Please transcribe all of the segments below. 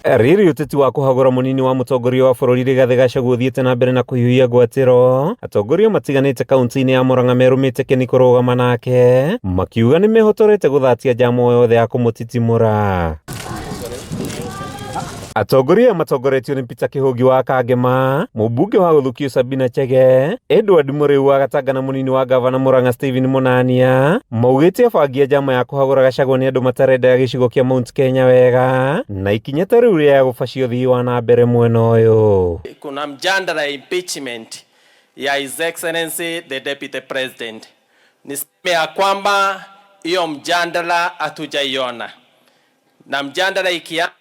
Rĩrĩ ũteti wa kũhagũra mũnini wa mũtongoria wa bũrũri Rigathĩ Gachagua ũthiĩte na mbere na kũhiũhia ngwatĩro, atongoria matiganĩte kaunti-inĩ ya Murang'a merũmĩte kĩni kũrũgama nake, makiuga nĩ mehotorete gũthatia njama o yothe ya kũmũtitimũra. Atongoria aya matongoretio nĩ Peter Kĩhũngi wa Kangema, mũmbunge wa Gũthukio Sabina Chege, Edward Mũrĩu wa Gatanga na mũnini wa ngavana Murang'a Stephen Mũnania, maugĩte abangi a njama ya kũhagũra Gachagua nĩ andũ matarendera gĩcigo kĩa Mount Kenya wega, na ikinya ta rĩu rĩa gũbacia ũthii wa na mbere mwena ũyũ. Kuna mjadala ya impeachment ya His Excellency the Deputy President. Niseme ya kwamba hiyo mjadala hatujaiona, na mjadala ikianza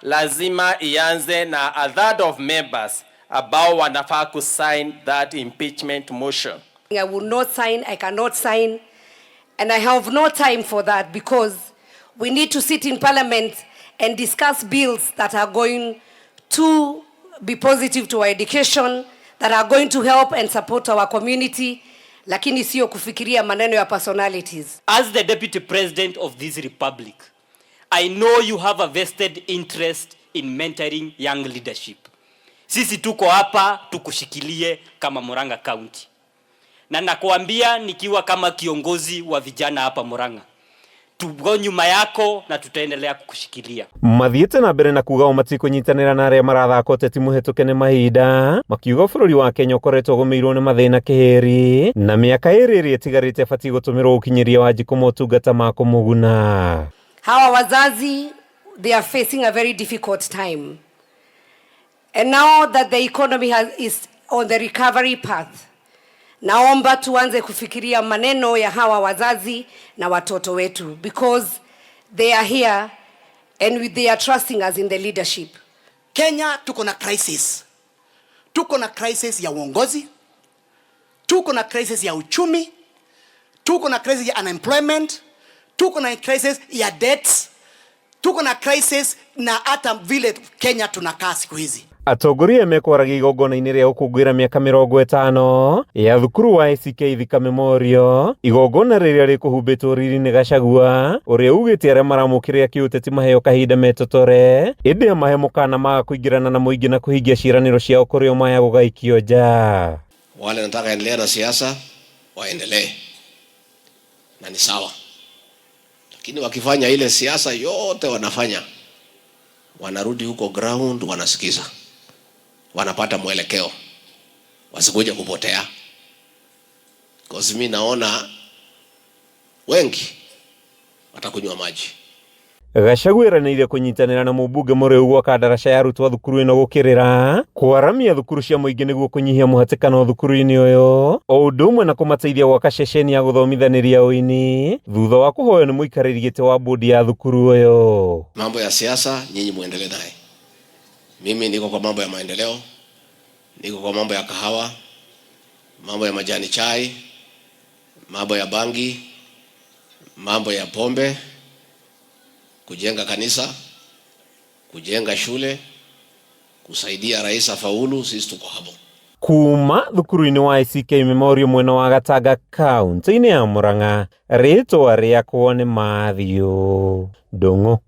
lazima ianze na a third of members ambao wanafaa kusign that impeachment motion. I will not sign, I cannot sign, and I have no time for that because we need to sit in parliament and discuss bills that are going to be positive to our education, that are going to help and support our community, lakini sio kufikiria maneno ya personalities. As the deputy president of this republic, I know you have a vested interest in mentoring young leadership. Sisi tuko hapa tukushikilie kama Murang'a County. Na nakuambia nikiwa kama kiongozi wa vijana hapa Murang'a, tuko nyuma yako na tutaendelea kukushikilia. Mathiĩte na mbere na kuga o matikũnyitanĩra na arĩa marathaka ũteti mũhetũke nĩ mahinda, makiuga bũrũri wa Kenya ũkoretwo ũgũmĩirwo nĩ mathĩna kĩhĩri na mĩaka ĩrĩ ĩrĩa ĩtigarĩte ĩbatiĩ gũtũmĩrwo gũkinyĩria Wanjikũ motungata ma kũmũguna. Hawa wazazi, they are facing a very difficult time. And now that the economy is on the recovery path, naomba tuanze kufikiria maneno ya hawa wazazi na watoto wetu because they are here and they are trusting us in the leadership. Kenya tuko na crisis. Tuko na crisis ya uongozi, tuko na crisis ya uchumi, tuko na crisis ya unemployment, tuko na crisis ya debts, tuko na crisis na hata vile Kenya tunakaa siku hizi. Atongoria mekwaragia igongona-inĩ rĩa gũkũngũĩra mĩaka 50 ya thukuru wa ACK Thika Memorial, igongona rĩrĩa rĩkũhumbĩtwo riri nĩ Gachagua ũrĩa ugĩte arĩa maramũkĩrĩra kĩũteti maheo kahinda metotore, ĩndĩ amahe mũkana maga kũingĩrana na mũingĩ na kũhingia ciĩranĩro ciao kũrĩ o maya gũgaikio nja. Wale nataka endelea na siasa waendelee, na ni sawa, lakini wakifanya ile siasa yote wanafanya, wanarudi huko ground, wanasikiza, wanapata mwelekeo, wasikuja kupotea. Because mi naona wengi watakunywa maji. Gachagua eranĩire kũnyitanĩra na mũmbunge Mũrĩu gwaka ndaraca ya arutwo thukuru ĩno gũkĩrĩra kwaramia thukuru cia mũingĩ nĩguo kũnyihia mũhatĩkano thukuru-inĩ ũyũ, o ũndũ ũmwe na kũmateithia gwaka ceceni ya gũthomithanĩria ũini thutha wa kũhoywo nĩ mũikarĩri gĩtĩ wa bodi ya thukuru ũyũ. Mambo ya siasa nyinyi muendelee naye. Mimi niko kwa mambo ya maendeleo, niko kwa mambo ya kahawa, mambo ya majani chai, mambo ya bangi, mambo ya pombe, kujenga kanisa, kujenga shule, kusaidia rais afaulu. Sisi tuko hapo. Kuma thukuru-inĩ wa ACK Memorial mwena wa Gatanga kaunti-inĩ ya Murang'a, rĩtwa rĩakwa nĩ Matthew Ndung'u.